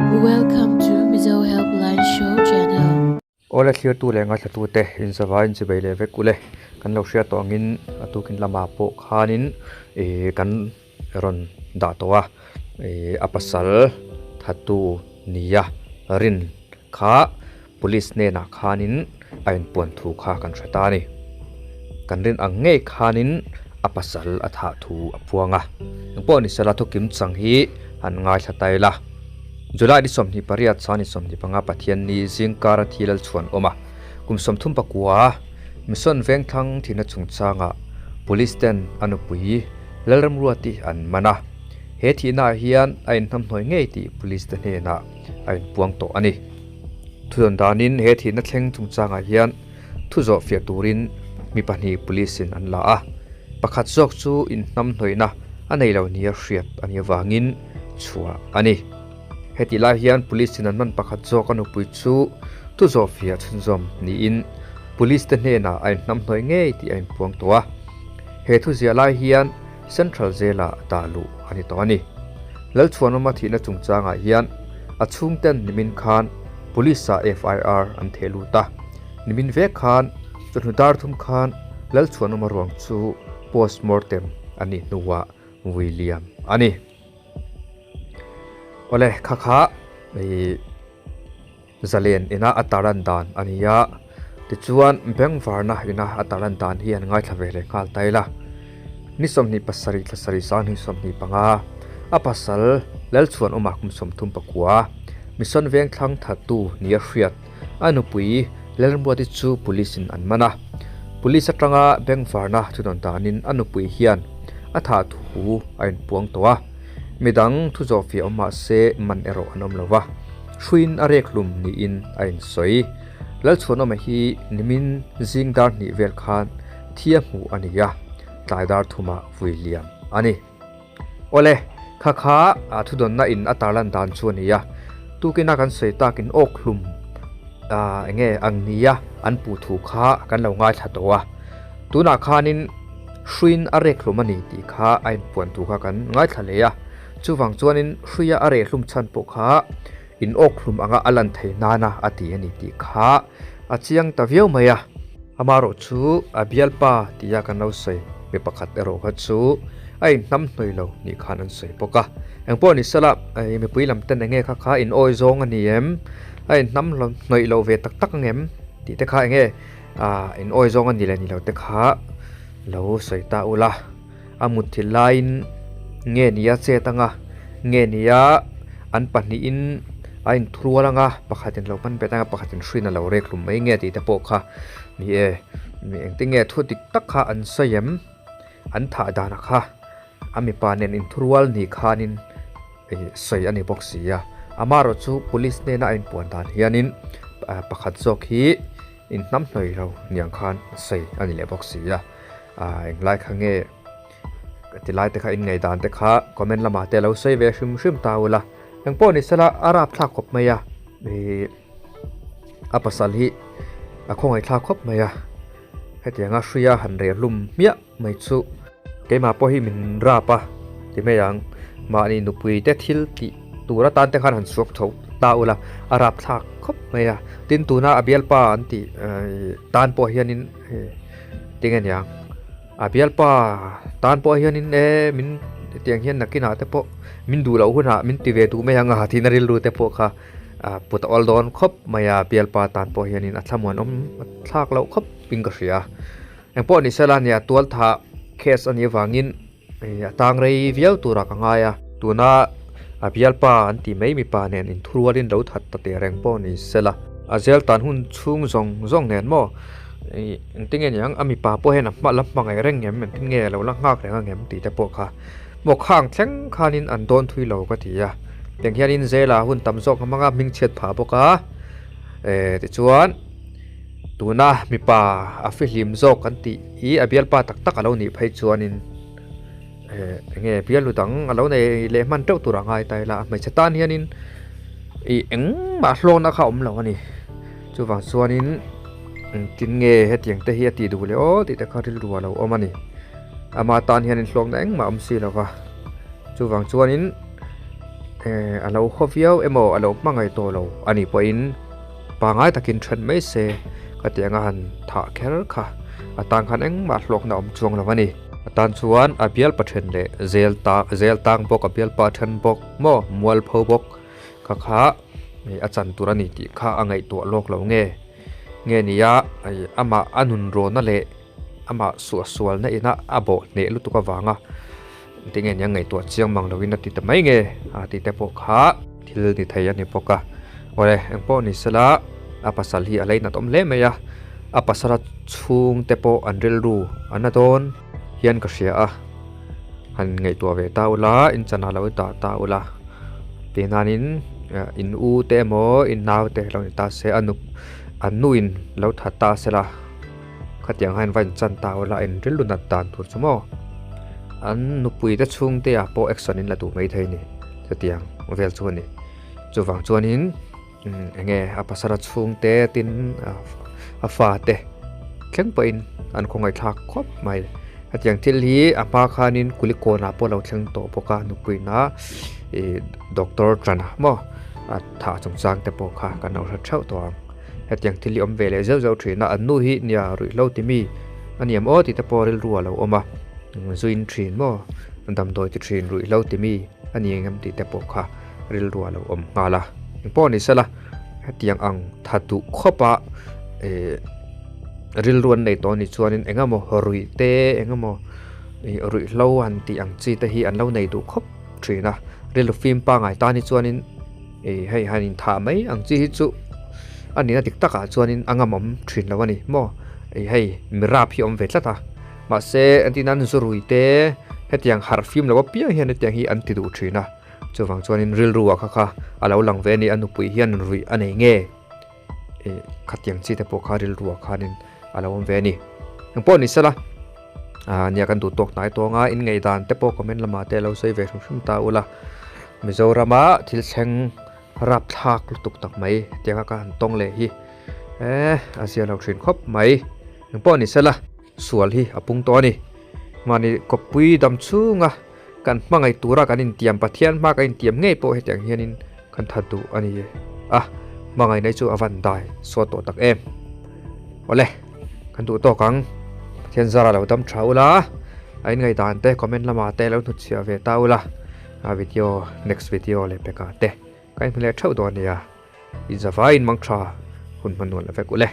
Welcome to Mizo Helpline Show channel. Awle thlirtu leh ngaithlatute inzava inchibei leh vek ule kan lo hriat tawh angin a tukin lamah pawh khanin ih kan rawn dah tawh a ih a pasal thattu nia rin kha police hnenah khanin a inpuan thu kha kan hre ta a ni. Kan rin ang ngei khanin a pasal a thah thu a puang a. Engpawh ni sela thukim chang hi han ngaithla ta ila. July ni 28 sang ni 25 Pathianni zingkara thil a chhuan awm a. Kum 39 Mission Vengthlang thihna chungchangah Police ten a nupui Lalramruati an man a. He thihnaah hian a inhnamhnawi ngei tih Police te hnenah a inpuang tawh a ni. Thudawn danin he thihna thleng chungchangah hian thu zawh fiah turin mi pahnih police in an la a, pakhat zawk chu inhnamhnawihna a nei lo nia hriat a nih avangin chhuah a ni. Hetih lai hian police in an man pakhat zawk a nupui chu thu zawh fiah chhunzawm niin police te hnenah a inhnamhnawih ngei tih a inpuang tawh a. He thu ziah lai hian Central Jail-ah dah luh a ni tawh a ni. Lalchhuanawma thihna chungchangah hian a chhungten nimin khan Police-ah FIR an theh lut a. Nimin vek khan chawhnu dar thum khan Lalchhuanawma ruang chu post-mortem a nih hnuah vui liam a ni. Awle, kha kha ih zalen ina a taran dan a ni a, tichuan bengvarna ina a taran dan hi an ngaithla ve leh nghal ta ila. Ni 27 thla sarih 2025 a pasal Lalchhuanawma kum 39 Mission Vengthlang thattu nia hriat a nupui Lalramruati chu police in an man a. Police atanga bengvarna thudawn danin a nupui hian a thah thu a inpuang tawh a. Midang thu zawh fiah awm mah se man erawh an awm lo va, hruiin a rek hlum niin a insawi. Lalchhuanawma hi nimin zing dar hnih vel khan thi a hmuh a ni a, tlai dar thumah vui liam a ni. Awle, kha kha a thudawnna in a tarlan dan chu a ni a, tukina kan sawi takin awk hlum enge ang nia an puh thu kha kan lo ngaithla tawh a, tunah khanin hruiin a rek hlum a ni tih kha a inpuan thu kha kan ngaithla leh a, chuvang chuanin hruia a reh hlum chhan pawh kha in awk hlum anga a lan thei nana a ti a ni tih kha a chiang ta viau mai a. Amaherawh chu a bialpa tia kan lo sawi mi pakhat erawh kha chu a inhnam hnuai lo nih khan an sawi bawk a. Engpawh ni sela mipui lam ten enge kha kha in awi zawng a ni em? A inhnam hnawih lo ve tak tak ang em? Tih te kha enge ah in awi zawng a ni leh ni lo te kha lo sawi ta ula. A mutthilh laiin nge nia chet anga nge nia an pahnihin a inthurual anga pakhatin lo hman bet anga pakhatin hruin a lo rek hlum mai nge tih te pawh kha ni e mi engtin nge thu dik tak kha an sawi em an thah danah kha a mipa nen inthurual ni khanin ih sawi a ni bawk si a amaherawhchu police hnena a inpuan dan hianin pakhat zawk hi. In hnam hnawih lo niang khan sawi a ni leh bawk si a, ah englai kha nge ti lai te kha in ngaihdan te kha comment lamah te lo sawi ve hrim hrim ta ula, engpawh ni sela a rap thlak khawp mai a, ih a pasal hi a khawngaih thlak khawp mai a, hetianga hruia han reh hlum hmiah mai chu keimah pawh hi min rap a ti mai ang, mahni nupui te thil tih tur atan te khan han suak tho ta ula a rap thlak khawp mai a, tin tuna a bialpa an tih tan pawh hianin tinge niang a bialpa tan pawh hianin e min tiang hian nakinah te pawh min duh loh hunah min ti ve duh mai ang a tihna rilru te pawh kha put a awl dawn khawp mai a bialpa tan pawh hianin a thlamuanawm thlak loh khawp in ka hria. Engpawh ni sela nia tualtha case a nih avangin a tang rei viau turah ka ngai a. Tuna a bialpa an tih mai mipa nen inthurualin lo that ta teh reng pawh ni sela. A zel tan hun chhung zawng zawng nen maw engtin nge niang a mipa pawh hian a hma la hmangaih reng ngem engtin nge a lo la nghak reng ang em tih te pawh kha maw khang thleng khanin an dawn thui lo ka ti a. Tiang hianin zela hun tam zawk a hmang a hmingchhiat phah bawk a tichuan. Tuna mipa a fihlim zawk kan tih hi a bialpa tak tak a lo nih phei chuanin eh enge bialu dang a lo nei leh hman teuh tur a ngai ta ila a hmeichhe tan hianin ih engmah hlawkna kha a awm lo a ni chuvang chuanin engtin nge hetiang te hi a tih duh leh aw tih te kha rilru a lo awm a ni ama tan hianin hlawkna engmah a awm si lo va chuvang chuanin. A lo haw viau emaw a lo hmangaih tawh lo a nih pawhin pangngai takin then mai se ka tih anga han thah kher kha a tan khan engmah hlawkna awm chuang lo a ni. A tan chuan a bialpa then leh zel ta zel tang bawk a bialpa then bawk maw mualpho bawk kha kha a chan tur a ni tih kha a ngaihtuah lawk lo nge nge nia amah a nun rawna leh amah suahsualna ina a bawh hneh lutuk avanga Tinge nia ngaihtuah chiang mang loin a ti ta mai nge a tih te pawh kha thil ni thei a ni bawk a. Awle eng pawh ni sela a pasal hi a leinat awm hle mai a, a pasala chhung te pawh an rilru a na dawn hian ka hria a, han ngaihtuah ve ta ula in chan ah lo dah ta ula tih nanin in u te emaw in nau te lo ni ta se a nu an nu in lo that ta sela. Khatiang hian va inchan ta ula in rilru nat dan tur chu maw? An nupui te chhungte ah pawh action in la duh mai thei ni chutiang vel chu a ni. Chuvang chuanin enge a pasara chhungte tin a fate thleng pawhin an khawngaihthlak khawp mai. Hetiang thil hi a hma khanin kulikawnah pawh a lo thleng tawh bawk a nupuina ih doctor tana maw a thah chungchang te pawh kha kan lo hre theuh tawh ang. Hetiang thil hi awm ve leh zeuh zeuh thin a, an nu hi nia ruihhlo ti mi a ni em aw tih te pawh rilru a lo awm a, zuin thin maw damdawi ti thin ruihhlo ti mi a ni engem tih te pawh kha rilru a lo awm nghal a. Engpawh ni sela hetiang ang tha duh khawp a eh rilru an nei tawh a nih chuanin eng emaw ruih te eng emaw ih ruihhlo han tih ang chi te hi an lo nei duh khawp thin a, rilru fim pangngai tan hi chuanin. Ih hei han inthah mai ang chi hi chu a nihna dik takah chuanin a ngamawm thin lo a ni maw ih hei mirap hi a awm ve tlat a mahse entir nan zurui te hetiang harh fim lo apiang hian hetiang hi an ti duh thin a chuvang chuanin rilru ah kha kha a lo lang ve a ni a nupui hian ruih a nei nge ih khatiang chi te pawh kha rilru ah khanin a lo awm ve a ni engpawh ni sela ah nia kan duh tawk hnai tawng a in ngaihdan te pawh comment lamah te lo sawi ve hrim hrim ta ula Mizorama thil thleng rapthlak lutuk tak mai hetianga ka han tawng leh hi eh a zia lo thin khawp mai engpawh ni sela sual hi a pung tawh a ni mahni kawppui dam chhunga kan hmangaih tura kan intiam Pathian hma kan intiam ngei pawh hetiang hianin kan that duh a ni a hmangaihna hi chu a van dai sawt tawh tak em awle kan duh tawk ang Pathian zara lo dam tha ula a inngaihdan te comment lamah te lo hnutchhiah ve ta ula a video next video leh pekah te ka inhmu leh theuh dawn nia inzavaiin mang tha hun hman nuam la vek ule.